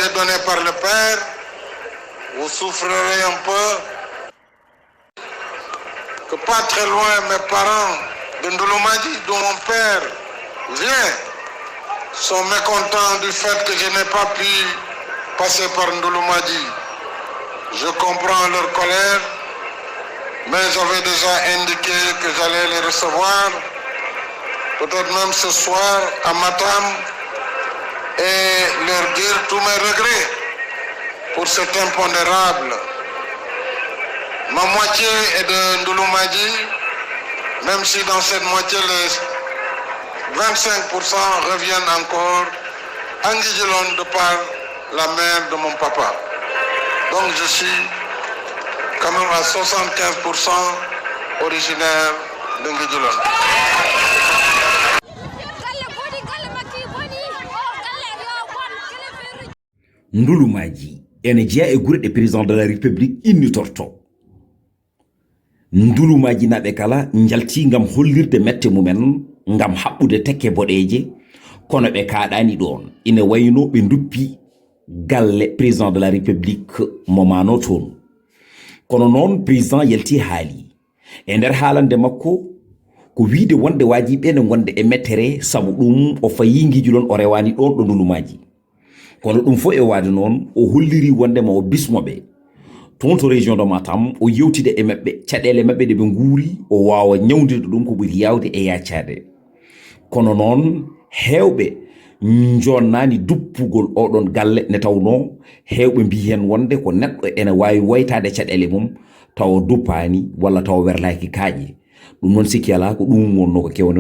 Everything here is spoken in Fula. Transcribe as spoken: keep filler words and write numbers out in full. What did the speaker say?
est donné par le père, vous souffrirez un peu. Que pas très loin, mes parents de Ndouloumadji, d'où mon père vient, sont mécontents du fait que je n'ai pas pu passer par Ndouloumadji. Je comprends leur colère, mais j'avais déjà indiqué que j'allais les recevoir, peut-être même ce soir à Matam, et leur dire tous mes regrets pour cet impondérable. Ma moitié est de Ndouloumadji, même si dans cette moitié, les vingt-cinq pour cent reviennent encore à Nguidjilone de par la mère de mon papa. Donc je suis quand même à soixante-quinze pour cent originaire de Nguidjilone. Ndulumaaji ene jeyaa e gure ɗe Président de la République innitorto. Ndulumaaji naɓe kala njalti ngam hollirde mette mumen, ngam haɓɓude tekke boɗeeje, kono ɓe kaaɗaani ɗoon. Ine wayno ɓe nduppi galle Président de la République mo maano toon. Kono noon Président yalti haali. E nder haalande makko, ko wiyde wonde waajiɓe ne ngonde e mettere, sabu ɗum o fayii Nguidjilone, o rewaani ɗoon ɗo Ndulumaaji. Kono ɗum fof e waade noon, o holliri wonde ma o bismo ɓe toon to région de Matam, o yewtida e maɓɓe caɗeele maɓɓe ɗe ɓe nguuri, o waawa ñawndirde ɗum ko ɓuri yaawde e yaacaade. Kono noon, heewɓe njonnaani duppugol oɗon galle, ne tawnoo heewɓe mbii heen wonde ko neɗɗo ene waawi woytaade caɗeele mum tawa duppaani walla tawa werlaaki kaaƴe. Ɗum noon, sikki alaa ko ɗum wonnoo ko keewal.